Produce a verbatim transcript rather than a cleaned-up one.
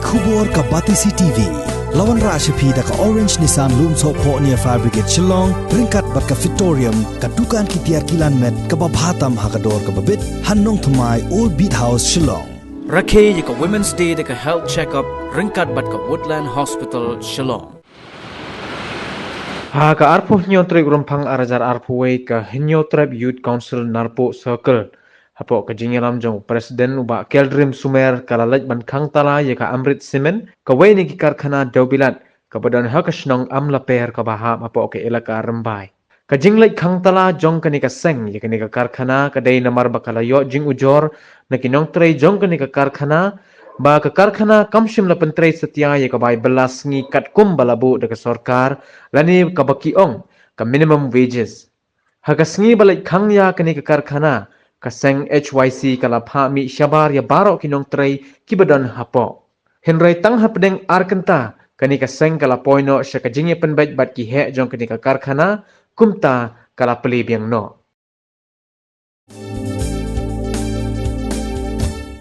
Khubor ka Batesi TV. La wanrah sha phi da ka Orange Nissan Lumsohphoh near Fire Brigade Shillong, ryngkat bad ka Fitorium, ka dukan ki tiar kilan met kaba bha tam ha ka dor kaba bit, ha Nongthymmai, Old Beat House, Shillong. Rakhe ïa ka Women's Day da ka health check-up ryngkat bad ka Woodland Hospital, Shillong. Ha ka arphew hynñiew tarik Rymphang ar hajar arphew wei, ka Hynñiewtrep Youth Council Narpuh Circle, hapoh ka jingïalam jong u President u Bah Keldrim Sumer, ka la leit ban khang tala ïa ka Amrit Cement, kawei na ki karkhana dewbilat kaba don ha ka shnong Amlaper kaba hap hapoh ka elaka Rymbai. Ka jingleit khang tala jong kane ka seng ïa kane ka karkhana ka dei namar ba ka la ïoh jingujor na ki nongtrei jong kane ka karkhana ba ka karkhana kam shym la pyntrei satia ïa ka bai bylla sngi katkum ba la buh da ka sorkar lane kaba ki ong ka minimum wages. Ha ka sngi ba leit khang ïa kane ka karkhana, ka seng H Y C ka la phah mih shabar ïa baroh ki nongtrei kiba don hapoh. Hynrei tang hapdeng ar kynta, kane ka seng ka la poi noh sha ka jingïapynbeit bad ki heh jong kane ka karkhana, kumta ka la plie biang noh.